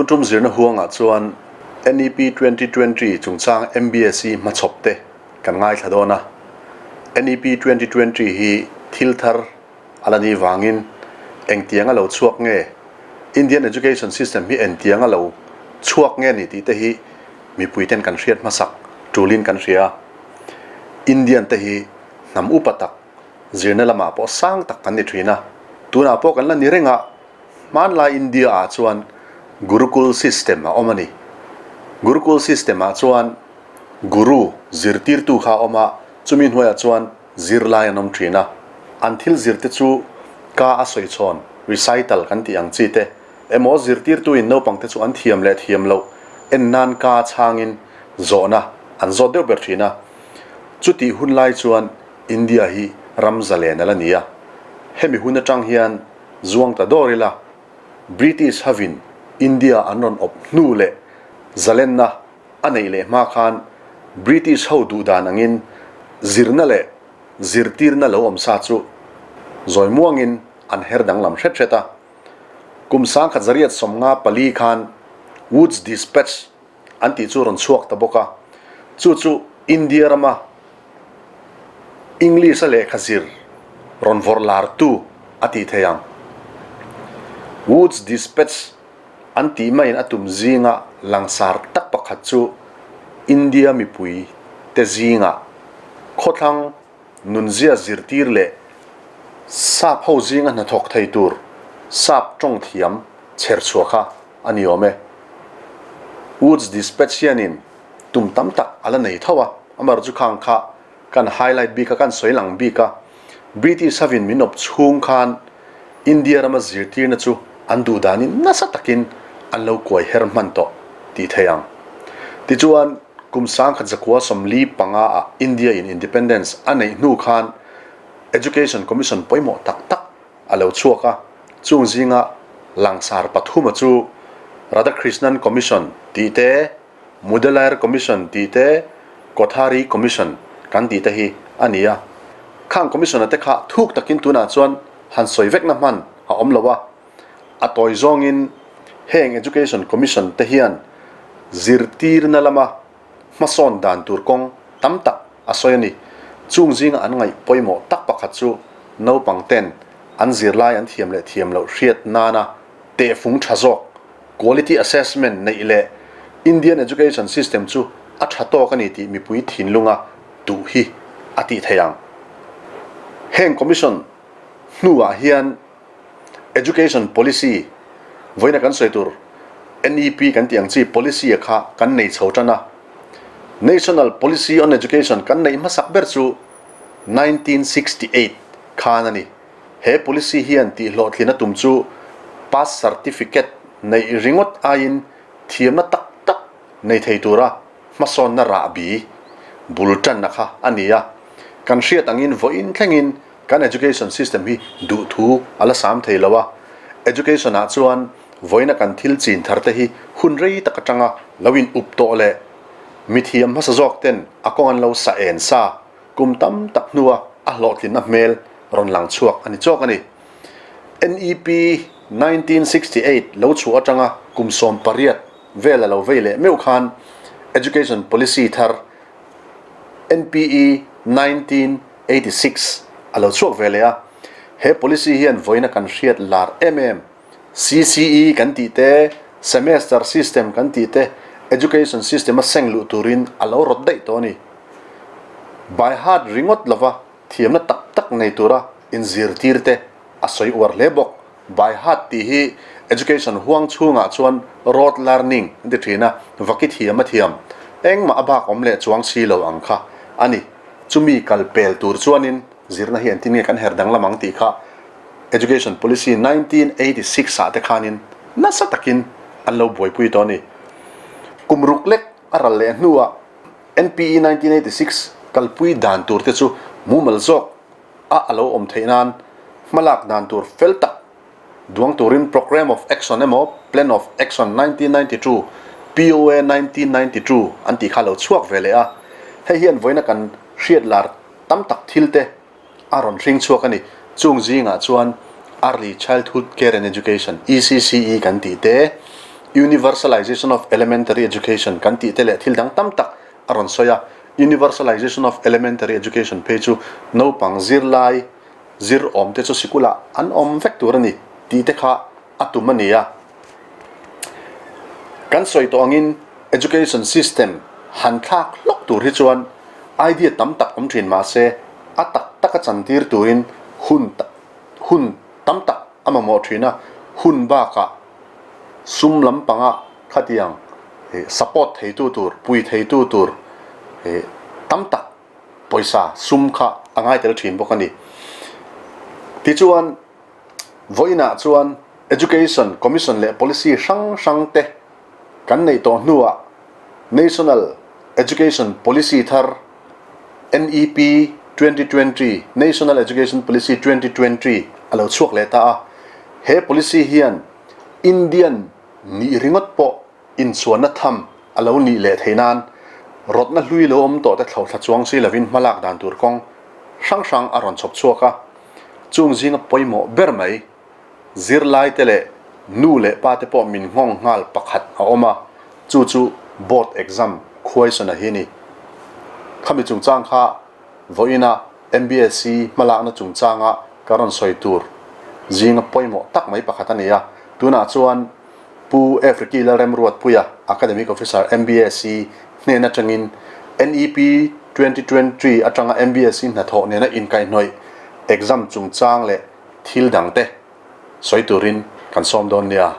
Tun tum zirna huangah chuan NEP 2020 chungchang MBSE hmachhawp te kan ngaithla dawn a. NEP 2020 hi thil thar a la nih vangin engtiang a lo chhuak nge, Indian Education System hi engtiang a lo chhuak nge ni tih te hi mipui ten kan hriat hmasak tulin kan hria a. Indian te hi hnam upa tak, zirna lamah pawh sang tak kan ni thin a, tunah pawh kan la ni reng a, hmanlai India ah chuan Gurukul system a awm a ni. Gurukul system ah chuan Guru, zirtirtu kha a awm a, chumi hnuaiah chuan zirlai an awm thin a, an thil zirte chu ka a sawi chhawn, recital kan tih ang chi te, emaw zirtirtuin naupangte chu an thiam leh thiam loh en nan ka chhangin zawhna an zawt deuh ber thin a. Chutih hun lai chuan India hi ram zalen a la ni a, hemi hun atang hian zuang ta dawr ila British hovin India an rawn awp hnu leh zalenna a neih leh hma khan British ho duh dan angin zirna leh zirtirna lo awm sa chu zawi muangin an her danglam hret hret a. Kum 1954 khan Woods Dispatch an tih chu rawn chhuak ta bawk a, chu chu India rama English-a lehkha zir rawn vawrh lartu a tih thei ang. Woods Dispatch an tih maiin a tum zinga langsar tak pakhat chu India mipui te zinga khawthlang nunzia zirtir leh sap ho zinga hnathawk thei tur sap tawng thiam chher chhuah kha a ni awm e. Woods Dispatch hianin tum tam tak a la nei tho a, amaherawh chu khang kha kan highlight bik a, kan sawi lang bik a. British hovin min awp chhung khan India rama zirtirna chu an duh danin nasa takin an lo kuai her hman tawh tih thei ang. Tichuan, kum 1945 ah India in independence a neih hnu khan Education Commission pawimawh tak tak a lo chhuak a, chung zinga langsar pathuma chu Radhakrishnan Commission tih te, Mudaliar Commission tih te, Kothari Commission kan tih te hi a ni a. Khang Commission-a te kha thuk takin tunah chuan han sawi vekna hman a awm lo a. A tawi zawngin heng Education Commission te hian zirtirna lama hmasawn dan tur kawng tam tak a sawi a ni. Chung zinga an ngaih pawimawh tak pakhat chu naupang ten an zirlai an thiam leh thiam loh hriat nana tehfung tha zawk, quality assessment, neih leh Indian education system chu a tha tawk a ni tih mipui thinlunga duh hi a tih thei ang. Heng commission hnuah hian Education Policy, vawiina kan sawi tur NEP kan tih ang chi policy a kha kan nei chho tan a. National Policy on Education kan neih hmasak ber chu 1968 khan a ni. He policy hian tihhlawhtlin a tum chu pass certificate neih ringawt aiin thiamna tak tak nei thei tura hmasawnna rahbi bul tanna kha a ni a. Kan hriat angin vawiin thlengin Kan education system hi duhthu a la sam thei lo a, education ah chuan vawiina kan thil chin thar te hi hun rei tak atanga lo in up tawh leh mithiam hmasa zawk ten a kawng an lo sa en sa kum tam tak hnua a hlawhtlinna hmel rawn lang chhuak a ni chawk a ni. NEP 1968 lo chhuah atanga kum 18 vel a lo vei leh meuh khan education policy thar NPE 1986 a lo chhuak ve leh a, he policy hian vawiina kan hriat lar em em CCE kan tih te, semester system kan tih te, education system a seng luh turin a lo rawt daih tawh a ni. By heart ringawt lova thiamna tak tak nei tura inzirtir te a sawi uar hle bawk. By heart tih hi education huang chhungah chuan rote learning an ti thin a, vaki thiam a thiam, engmah a bak awm leh chuang si lo ang kha a ni. Chumi kal pel tur chuanin zirna hi engtin nge kan her danglam ang tih kha Education Policy 1986 ah te khanin nasa takin an lo buaipui tawh a ni. Kum ruk lek a ral leh hnuah NPE 1986 kalpui dan tur te chu mumal zawk a a lo awm theih nan hmalak dan tur fel tak duang turin Programme of Action emaw Plan of Action 1992, POA 1992, an tih kha a lo chhuak ve leh a. Hei hian vawiina kan hriat lar tam tak thil te a rawn hring chhuak a ni. Chung zingah chuan Early Childhood Care and Education, ECCE, kan tih te, Universalization of Elementary Education kan tih te leh thil dang tam tak a rawn sawi a. Universalization of Elementary Education phei chu naupang zirlai zir awm te chu sikulah an awm vek tur a ni tih te kha a tum a ni a. Kan sawi tawh angin education system han thlak hlawk tur hi chuan idea tam tak awm thin mahse a tak taka chantir turin hun hun tam tak a mamawh thin a, hun bakah sum lampanga khatiang support theitu tur, pui theitu tur tam tak pawisa sum kha a ngai tel thin bawk a ni. Tichuan. Vawiinah chuan Education Commission leh Policy hrang hrang te kan neih tawh hnuah National Education Policy thar NEP 2020, National Education Policy 2020, a lo chhuak leh ta a. He policy hian Indian nih ringawt pawh inchhuanna tham a lo nih leh theih nan rawtna hlui lo awm tawh te thlauhthla chuang si lovin hmalak dan tur kawng hrang hrang a rawn chhawp chhuak a. Chung zinga pawimawh ber mai, zirlaite leh nu leh pate pawh min nghawng nghal pakhat a awm a, chu chu board exam khuaisana hi a ni. Khami chungchang kha vawiina MBSC hmalakna chungchanga ka rawn sawi tur zinga pawimawh tak mai pakhat a ni a, tunah chuan Pu Afriki Lalremruatpuia, Academic Officer, MBSC, hnen atangin NEP 2023 atanga MBSC hnathawh nena inkaihhnawih exam chungchang leh thil dangte sawi turin kan sawm dawn nia.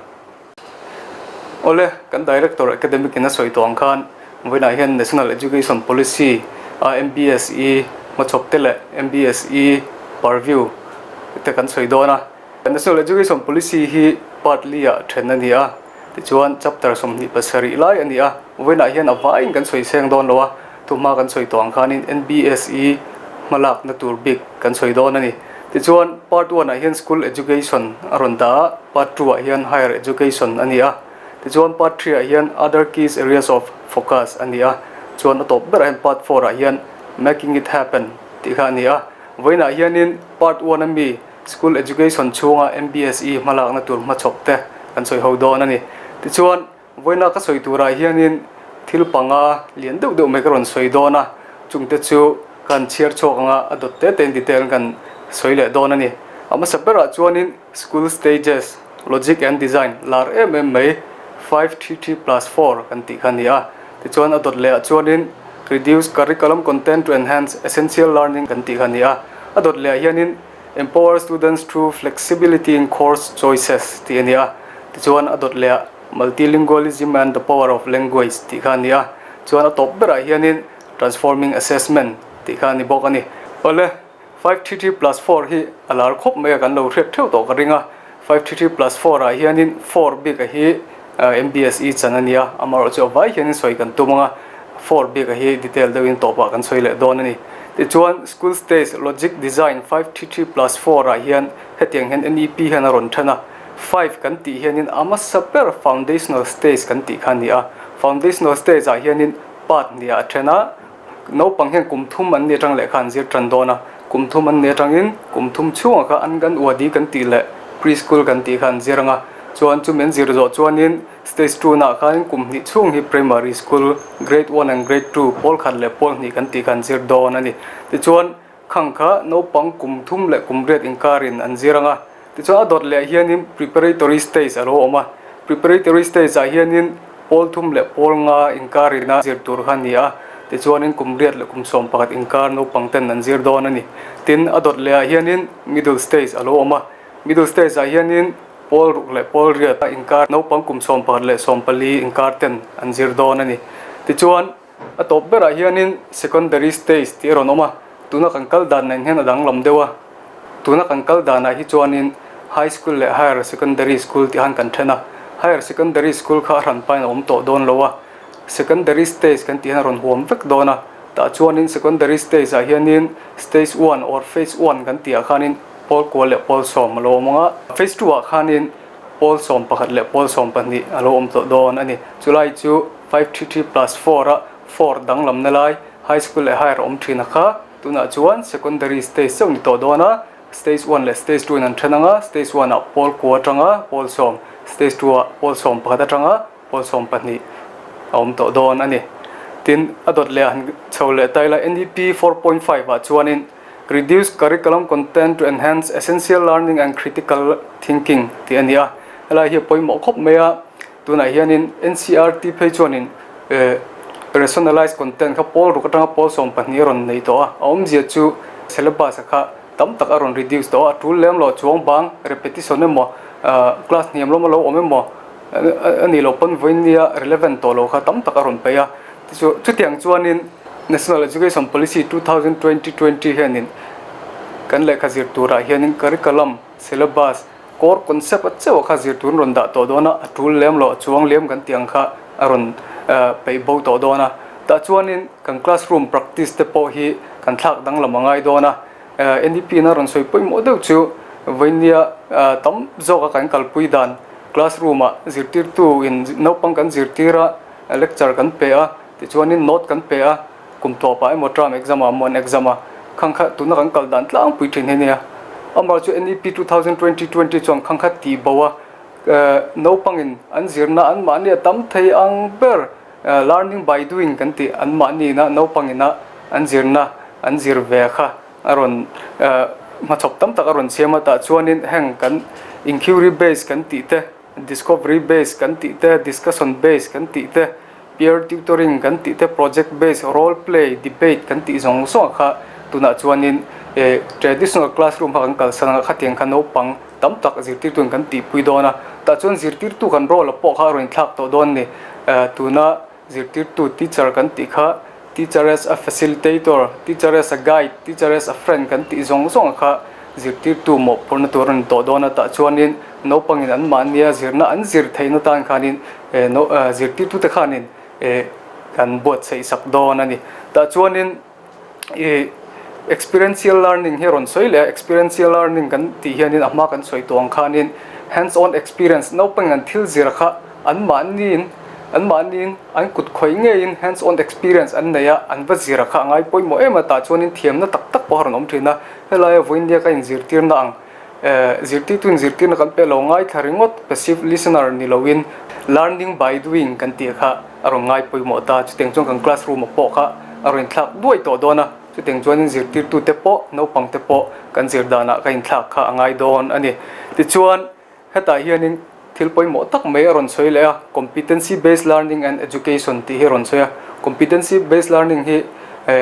Awle, kan Director Academic in a sawi tawh ang khan vawiinah hian National Education Policy a MBSE hmachhawp te leh MBSE purview te kan sawi dawn a. National Education Policy hi part li ah then a ni a, tichuan chapter 27 lai a ni a, vawiinah hian a vaiin kan sawi seng dawn lo a, thuhma kan sawi tawh ang khanin NBSE hmalakna tur bik kan sawi dawn a ni. Tichuan part one ah hian School Education a rawn dah a, part two ah hian Higher Education a ni a, tichuan part three ah hian Other Keys Areas of Focus a ni a, chuan a tawp berah hian part four ah hian Making It Happen tih kha a ni a, vawiinah hianin part one a mi School Education chhunga MBSE hmalakna tur hmachhawp te kan sawi ho dawn a ni. Tichuan, vawiina ka sawi turah hianin thil panga lian deuh deuh mai ka rawn sawi dawn a, chungte chu ka han chhiar chhuak anga a dawt te tein detail kan sawi leh dawn a ni. A hmasa berah chuanin School Stages, Logic and Design lar em em mai 533+4 kan tih kha a ni a. Tichuan, a dawt lehah chuanin Reduce Curriculum Content to Enhance Essential Learning kan tih kha a ni a. A dawt lehah hianin Empower students through flexibility in course choices tih a ni a, tichuan a dawt leh ah Multilingualism and the power of language tih kha a ni a, chuan a tawp berah hianin Transforming assessment tih kha a ni bawk a ni. Awle, 533 plus 4 hi a lar khawp mai a, kan lo hriat theuh tawh ka ring a, 533 plus 4 ah hianin 4 bik a hi MBSE chan a ni a, amaherawhchu a vai hianin sawi kan tum ang a, 4 bik a hi detail deuhin tawpah kan sawi leh dawn a ni. Tichuan, School Stage Logic Design 533 plus 4 ah hian hetiang hian NEP hian a rawn then a, 5 kan tih hianin a hmasa ber Foundational Stage kan tih kha a ni a, Foundational Stage ah hianin part hniah a then a, Naupang hian kum thum an ni atang lehkha an zir tan dawn a, kum thum an ni atangin kum thum chhungah kha an kan uadi kan tih leh pre-school kan tih kha an zir ang a, chuan chumi an zir zawh chuanin stage two naah khanin kum hnih chhung hi primary school grade one and grade two pawl khat leh pawl hnih kan tih kha an zir dawn a ni. Tichuan khang kha naupang kum thum leh kum riat inkarin an zir ang a, Tichuan a dawt leh hianin preparatory stage a lo awm a, preparatory stage ah hianin pawl thum leh pawl nga inkarina zir tur kha a ni a, tichuanin kum riat leh kum 11 inkar naupang ten an zir dawn a ni. Tin, a dawt leh ah hianin middle stage a lo awm a, middle stage ah hianin pawl ruk leh pawl riat inkar naupang kum 11 leh 14 inkar ten an zir dawn a ni. Tichuan. A tawp berah hianin secondary stage tih a rawn awm a, tuna kan kal dan nen hian a danglam deuh a. Tuna kan kal danah hi chuanin high school leh higher secondary school tih han kan then a, higher secondary school kha a hran pain a awm tawh dawn lo a, secondary stage kan tih hian a rawn huam vek dawn a, tah chuanin secondary stage ah hianin stage one or phase one kan tih ah khanin pawl kua leh pawl sawm a lo awm ang a, phase two ah khanin pawl 11 leh pawl 12 a lo awm tawh dawn a ni. Chulai chu 533 plus 4 a four danglamna lai High School leh Higher awm thin a kha tunah chuan Secondary stage chauh ni tawh dawn a. Stage one leh stage two in an then ang a, stage one ah pawl kua atanga pawl sawm, stage two ah pawl 11 atanga pawl 12 a awm tawh dawn a ni. Tin, a dawt leh ah han chho leh ta ila NEP 4.5 ah chuanin Reduce curriculum content to enhance essential learning and critical thinking tih a ni a, helai hi a pawimawh khawp mai a, tunah hianin NCERT phei chuanin rationalize content kha pawl ruk atanga pawl 12 a rawn nei tawh a, a awmzia chu syllabus a kha tam tak a rawn reduce tawh a, a tul lem loh chuang bang repetition emaw class hniam lawm a lo awm emaw a nih loh pawn vawiin nia relevant tawh loh kha tam tak a rawn peih a, chutiang chuanin. National Education Policy 2020 20 hianin kan lehkha zir turah hianin curriculum, syllabus, core concept a chauh kha zir tur an rawn dah tawh dawn a, a tul lem loh chuang liam kan tih ang kha a rawn peih bo tawh dawn a. Tah chuanin kan classroom practice te pawh hi kan thlak danglam a ngai dawn a. NEP in a rawn sawi pawimawh deuh chu vawinia tam zawka kan kalpui dan classroom ah zirtirtu in naupang kan zirtir a, lecture kan pe a, Tichuanin note kan pe a, kum tawpah emaw term exam ah emaw an exam a, khang kha tuna kan kal dan tlangpui thin hi nia. Amah chu NEP 2020 20 chuan khang kha tih bo a, naupangin an zirna anmahni a tam thei ang ber learning by doing kan tih anmahniina naupangina an zirna an zir ve kha a rawn hmachhawp tam tak a rawn siam a, tah chuanin heng kan inquiry base kan tih te, discovery base kan tih te, discussion base kan tih te, peer tutoring kan tih te, project base, role play, debate kan tih zawng zawng kha tunah chuanin eh traditional classroom kha kan kalsan ang a, khatiang kha naupang tam tak zirtirtuin kan tihpui dawn a, tah chuan zirtirtu kan role pawh kha a rawn inthlak tawh dawn a ni. Tuna Zirtirtu, teacher, kan tih kha teacher as a facilitator, teacher as a guide, teacher as a friend kan tih zawng zawng kha zirtirtu mawhphurhna tur a ni tawh dawn a, tah chuanin naupangin anmahnia zirna an zir theihna tan khanin zirtirtute khanin kan buatsaih sak dawn a ni. Tah chuanin. Ih experiential learning hi a rawn sawi leh a, experiential learning kan tih hianin a hma kan sawi tawh ang khanin hands on experience naupangin an thil zir kha anmahniin anmahniin an kut khawih ngeiin hands on experience an nei a, an va zir kha a ngai pawimawh em a, tah chuanin thiamna tak tak pawh a rawn awm thin a, helaia vawiin ka inzirtirna ang. Zirtirtu in zirtirna kan pe lo ngaithla ringawt, passive listener ni loin learning by doing kan tih kha a rawn ngai pawimawh ta. Chutiang chuan kan classroom ah pawh kha a rawn inthlak duai tawh dawn a, chutiang chuanin zirtirtute pawh naupangte pawh kan zir danah ka inthlak kha a ngai dawn a ni. Tichuan hetah hianin Thil pawimawh tak mai a rawn sawi leh a, Competency Based Learning and Education tih hi a rawn sawi a. Competency Based Learning hi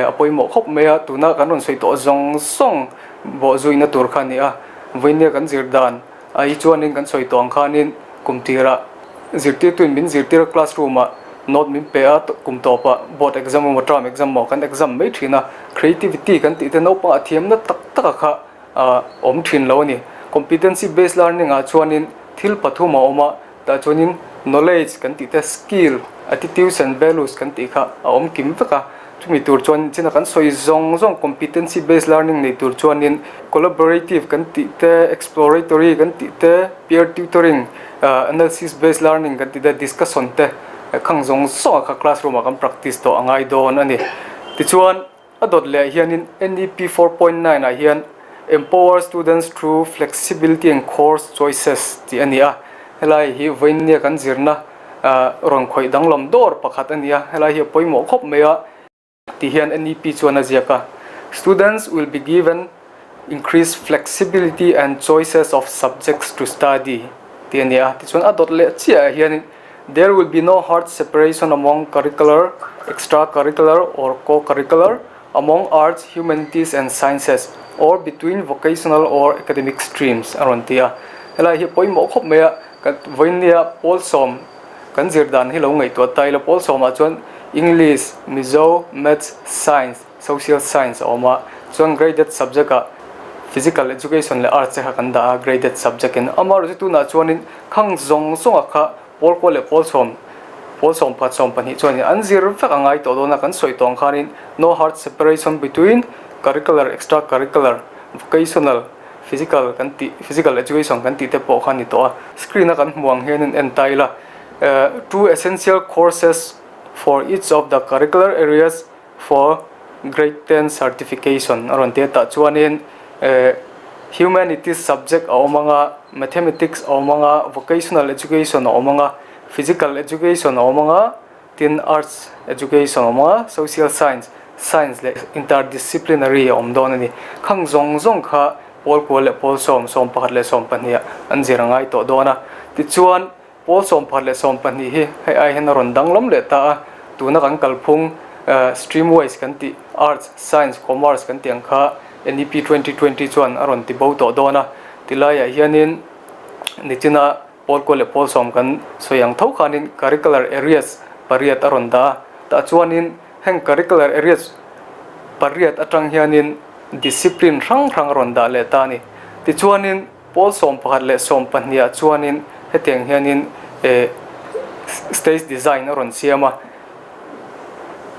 a pawimawh khawp mai a, tuna kan rawn sawi tawh zawng zawng bawhzuina tur kha a ni a. Vawinia kan zir dan a hi chuanin kan sawi tawh ang khanin kum tirah zirtirtuin min zirtir a, classroom ah note min pe a, kum tawpah board exam emaw term exam emaw kan exam mai thin a. Creativity kan tih te naupangah thiamna tak taka kha a awm thin lo a ni. Competency based learning ah chuanin thil pathum a awm a, tah chuanin knowledge kan tih te, skill, attitudes and values kan tih kha a awm kim vek a. Chumi tur chuan china kan sawi zawng zawng competency based learning nei tur chuanin collaborative kan tih te, exploratory kan tih te, peer tutoring, analysis based learning kan tih te, discussion te khang zawng zawng ah kha classroom ah kan practice tawh a ngai dawn a ni. Tichuan. A dawt leh hianin NEP 4.9 ah hian Empower Students Through Flexibility and Course Choices tih a ni a, helai hi vawinia kan zirna rawn khawih danglam dawr pakhat a ni a, helai hi a pawimawh khawp mai a ti hian NEP chuan a ziak a, Students will be given increased flexibility and choices of subjects to study tih a ni a, tichuan a dawt leh chiah ah hianin There will be no hard separation among curricular, extracurricular or co-curricular, among arts, humanities and sciences, or between vocational or academic streams a rawn ti a. Helai hi pawimawh khawp mai a, kan vawinia pawl sawm kan zir dan hi lo ngaihtuah ta ila pawl sawmah chuan English, Mizo, Maths, Science, Social Science a awm a, chuan graded subject ah Physical Education leh Arts te kha kan dah a graded subject in. Amaherawhchu tunah chuanin khang zawng zawng ah kha pawl kual leh pawl sawm, pawl sawm pakhat sawm pahnih chuanin an zir vek a ngai tawh dawn a, kan sawi tawh ang khanin no hard separation between curricular, extra curricular, vocational, physical kan tih physical education kan tih te pawh kha a ni tawh a. Screen a kan hmuh ang hianin en ta ila two essential courses for each of the curricular areas For Grade 10 Certification a rawn ti a tah chuanin eh Humanities subject a awm ang a, Mathematics a awm ang a, Vocational Education a awm ang a, Physical Education a awm ang a, tin Arts Education a awm ang a, Social Science, Science leh Interdisciplinary a awm dawn a ni. Khang zawng zawng kha pawl kual leh pawl sawm, 11 leh 12 ah an zir a ngai tawh dawn a. Tichuan, Pawl 11 leh 12 hi hei ai hian a rawn danglam leh ta a, tuna kan kalphung stream wise kan tih Arts, Science, Commerce kan tih ang kha NEP 2020 chuan a rawn ti bo tawh dawn a, tilaiah hianin nichina pawl kual leh pawl sawm kan sawi ang tho khanin curricular areas pariat a rawn dah a, tah chuanin heng curricular areas pariat atang hianin discipline hrang hrang a rawn dah leh ta a ni. Tichuanin. Pawl 11 leh 12 ah chuanin hetiang hianin eh stage design a rawn siam a,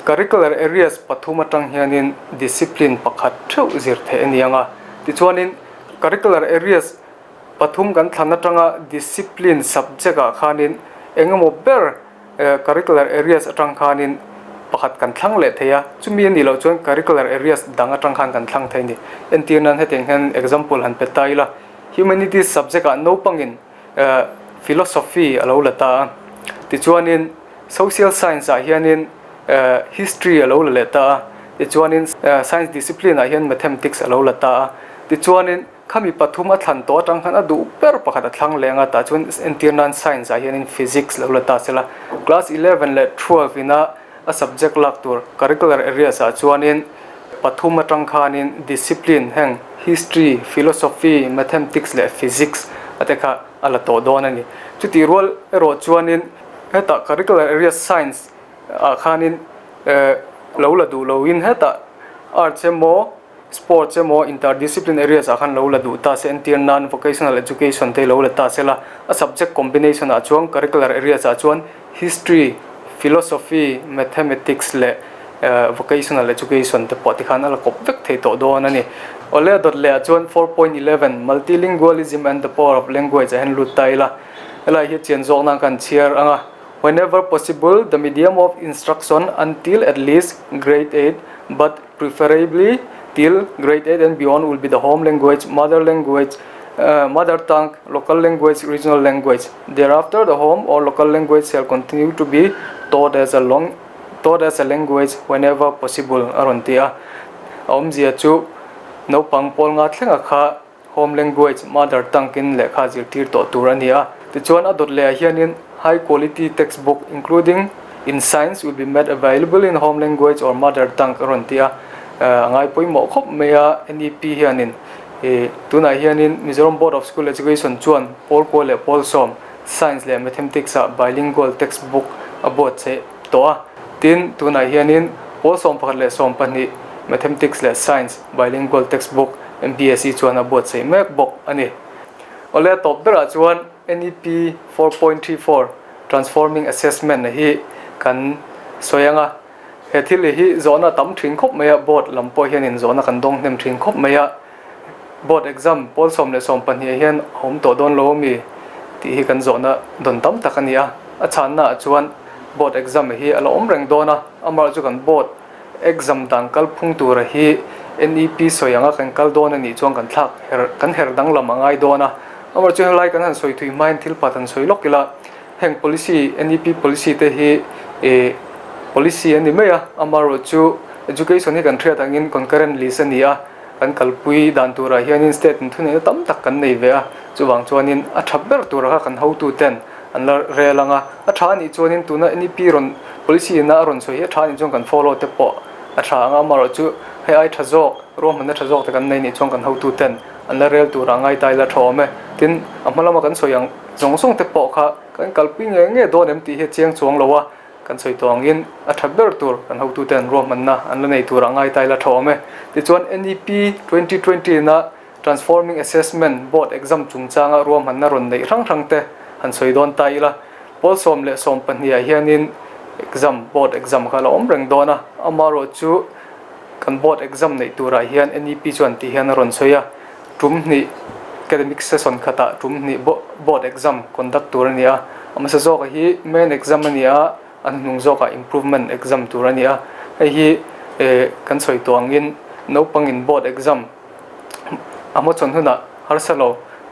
curricular areas pathum atang hianin discipline pakhat theuh zir theih a ni ang a, tichuanin curricular areas pathum kan thlan atanga discipline subject ah khanin engemaw ber Curricular areas atang khanin pakhat kan thlang leh thei a, chumi a nih loh chuan curricular areas dang atang khan kan thlang thei a ni. Entir nan hetiang hian example han pe ta ila, Humanities subject ah naupangin Philosophy a lo la ta a, tichuanin Social Science ah hianin History a lo la leh ta a, tichuanin Science discipline ah hian Mathematics a lo la ta a, tichuanin Khami pathum a thlan tawh atang khan a duh ber pakhat a thlang leng a, tah chuan entir nan science ah hianin physics lo la ta se la, class 11 leh 12 ina a subject lak tur curricular areas ah chuanin pathum atang khanin discipline heng history, philosophy, mathemtics leh physics a te kha a la tawh dawn a ni. Chutih rual erawh chuanin hetah curricular areas science ah khanin lo la duh loin hetah arts emaw Sports emaw interdiscipline areas ah khan lo la duh ta se, entir nan vocational education te lo la ta se la, a subject combination ah chuan curricular areas ah chuan history, philosophy, mathematics leh vocational education te pawh tikhan a la kawp vek thei tawh dawn a ni. Awle a dawt leh ah chuan 4.11 Multilingualism and the power of language ah hian lut ta ila, helai hi chian zawk nan kan chhiar ang a. Whenever possible the medium of instruction until at least grade 8 but Preferably till grade 8 and beyond will be the home language, mother language, mother tongue, local language, regional language. Thereafter the home or local language shall continue to be taught as a long taught as a language whenever possible a rawn ti a. A awmzia chu naupang pawl nga thlenga kha Home language, mother tongue in lehkha zirtir tawh tur a ni a. Tichuan a dawt lehah hianin high quality textbook including in science will be made available in home language or mother tongue a rawn ti a. A ngai pawimawh khawp mai a, NEP hianin ih tunah hianin Mizoram Board of School Education chuan pawl kua leh pawl sawm science leh mathematics ah bilingual textbook a buatsaih tawh a. Tin, tunah hianin pawl 11 leh 12 mathematics leh science bilingual textbook MBSE chuan a buatsaih mek bawk a ni. Awle a tawp berah chuan NEP 4.34 Transforming Assessment hi kan sawi ang a, he thil hi zawhna a tam thin khawp mai a, board lam pawh hianin zawhna kan dawng hnem thin khawp mai a, board exam pawl 10 leh 12 ah hian a awm tawh dawn lo ami tih hi kan zawhna dawn tam tak a ni a, a chhanna ah chuan board exam hi a la awm reng dawn a, amaherawhchu chu kan board Exam dan kal phung tura hi NEP sawi anga kan kal dawn a nih chuan kan thlak her kan her danglam a ngai dawn a. Amaherawhchu helai kan han sawi thui hmain thil pat han sawi lawk ila, heng policy NEP policy te hi ih policy a ni mai a, amaherawhchu education hi kan hriat angin concurrent list a ni a, kan kalpui dan turah hianin state in thuneihna tam tak kan nei ve a, chuvang chuanin a tha ber tura kha kan hotuten an la rel ang a, a tha anih chuanin tuna NEP rawn policy ina a rawn sawi hi a tha anih chuan kan follow te pawh a tha ang a, amaherawhchu hei ai tha zawk ruahmanna tha zawk te kan nei anih chuan kan hotuten an la rel turah ngai ta ila tha awm e. Tin, a hma lama kan sawi ang zawng zawng te pawh kha kan kalpui ngei ngei dawn em tih hi a chiang chuang lo a, kan sawi tawh angin a tha ber tur kan hotuten ruahmanna an la nei turah ngai ta ila tha awm e. Tichuan NEP 2020 ina Transforming Assessment Board exam chungchanga ruahmanna rawn neih hrang hrang te han sawi dawn ta ila, pawl 10 leh 12 ah hianin exam, board exam kha a la awm reng dawn a, amaherawhchu kan board exam neih turah hian NEP chuan tih hian a rawn sawi a, tum hnih academic session khatah tum hnih board exam conduct tur a ni a, a hmasa zawkah hi main exam a ni a, a hnuhnung zawkah improvement exam tur a ni a, hei hi kan sawi tawh angin naupangin board exam. A hmachhawn hunah harsa lo,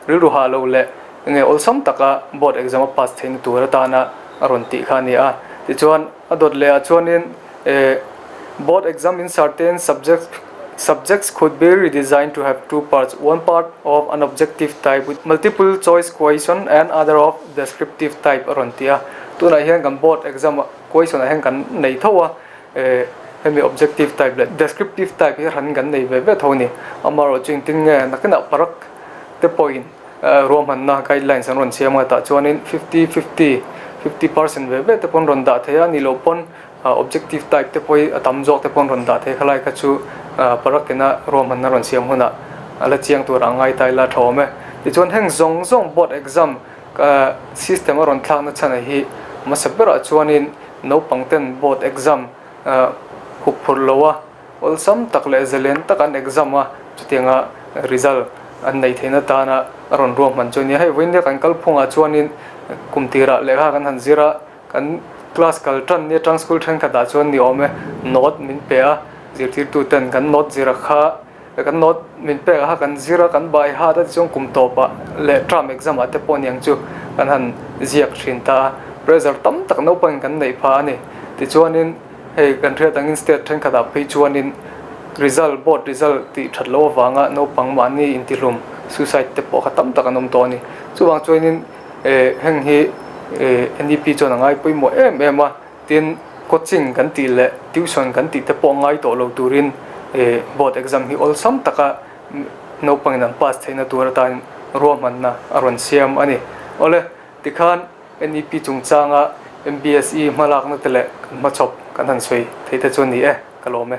rilru hah lo leh enge awlsam taka board exam a pass theihna tur atana a rawn tih kha a ni a. Tichuan, a dawt lehah chuanin eh board exam in certain subjects subjects could be redesigned to have two parts, one part of an objective type with multiple choice question and other of descriptive type a rawn ti a. Tunah hian kan board exam ah question ah hian kan nei tho a. Eh, hemi objective type leh descriptive type hi hran kan nei ve ve tho a ni. Amaherawhchu engtin nge nakinah parak te pawhin ruahmanna guidelines an rawn siam a tah chuanin 50 50, 50% ve ve te pawn rawn dah thei a nih loh pawn objective type te pawh hi a tam zawk te pawn rawn dah thei khalai kha chu parak ina ruahmanna rawn siam hunah a la chiang turah a ngai ta ila tha awm e. Tichuan heng zawng zawng board exam system a rawn thlakna chhan hi hmasa berah chuanin Naupang ten board exam hup phurh lo a, awlsam tak leh zalen tak an exam a, chutianga result an neih theihna tana a rawn ruahman chu a nia. Hei vawiin kan kalphungah chuanin kum tirah lehkha kan han zir a, kan class kal tan ni atang school thenkhatah chuan ni awm e, note min pe a, zirtirtu ten kan note zir a kha Kan note min pek a kha kan zir a, kan bai hat a tichuan kum tawpah leh term exam ah te pawh niang chu kan han ziak thin ta a, pressure tam tak naupangin kan neih phah a ni. Tichuanin hei kan hriat angin state thenkhatah phei chuanin result board result tih that loh avanga naupang mahni intihlum suicide te pawh kha tam tak an awm tawh a ni. Chuvang chuanin eh heng hi eh NEP chuan a ngai pawimawh em em a. Tin, coaching kan tih leh tuition kan tih te pawh ngai tawh lo turin board exam hi awlsam taka naupangin an pass theihna tur atan ruahmanna a rawn siam a ni. Awle, tikhan NEP chungchanga MBSE hmalakna te leh kan hmachhawp kan han sawi theih te chu a ni e, ka lawm e.